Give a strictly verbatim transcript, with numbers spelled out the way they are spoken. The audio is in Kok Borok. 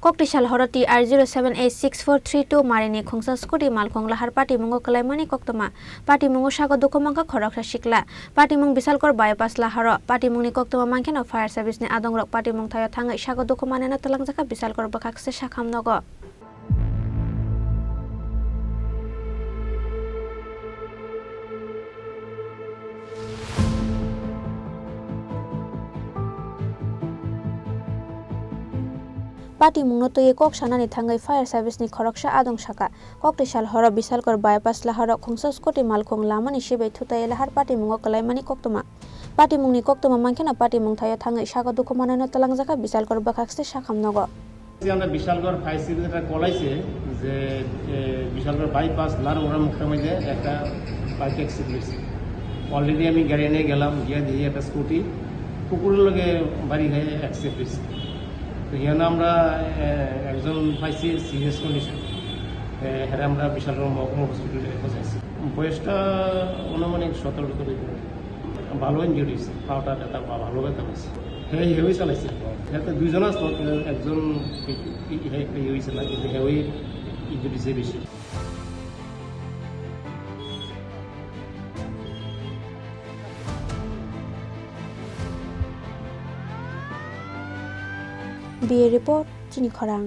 Koktwisa Lahoro T R zero seven eight six four three two marini khungsa scooty malkhung lahar patimungo kwlaimani koktwma. Patimungo sago dukhu mankha khoroksa sikla. Patimung Bisalkor bypass laharo. Patimungni koktwma mankheno fire service ni adongrok patimung thaio thangwi sago dukhu maneno twlangjakha Bisalkor bwkhakse sakham nogo. Patimungno twiwi kok sanani thangwi fire service ni khoroksa adong saka, Koktwisa Lahoro Bisalkor bypass laharo khungsa scooty malkhung lamani sibai thutai lahar patimungo kwlaimani koktwma. Patimungni koktwma mankheno patimung thaio thangwi sago dukhu maneno twlangjakha Bisalkor bwkhakse sakham nogo. আমরা Bishalgarh fire service একটা কল আইছে যে, এ, বিশালগড় বাইপাস লারোরা মুখের মধ্যে একটা bike accident হয়েছে। অলরেডি আমি গাড়ি নিয়ে গেলাম, গিয়ে দেখি একটা স্কুটি কুকুরের লগে বাড়ি হয়ে অ্যাক্সিডেন্ট হয়েছে। তো এখানে আমরা, এ, একজন পাইছি সিরিয়াস কন্ডিশন, এ, এরা আমরা বিশালগড় মহকুমা হসপিটালে পৌঁছাইছি। বয়সটা অনুমানিক সতেরো করে। ভালো ইনজুরি হয়েছে, পাওটা ব্যথা বা ভালো ব্যথা হয়েছে। হ্যাঁ, হেউই চালাইছে। এতে দুইজন আসতো, একজন ই-, ই-, হে-, ই হয়েছে না, কিন্তু হেউই ইনজুরি হয়েছে বেশি। Bureau Report, Chini Khorang.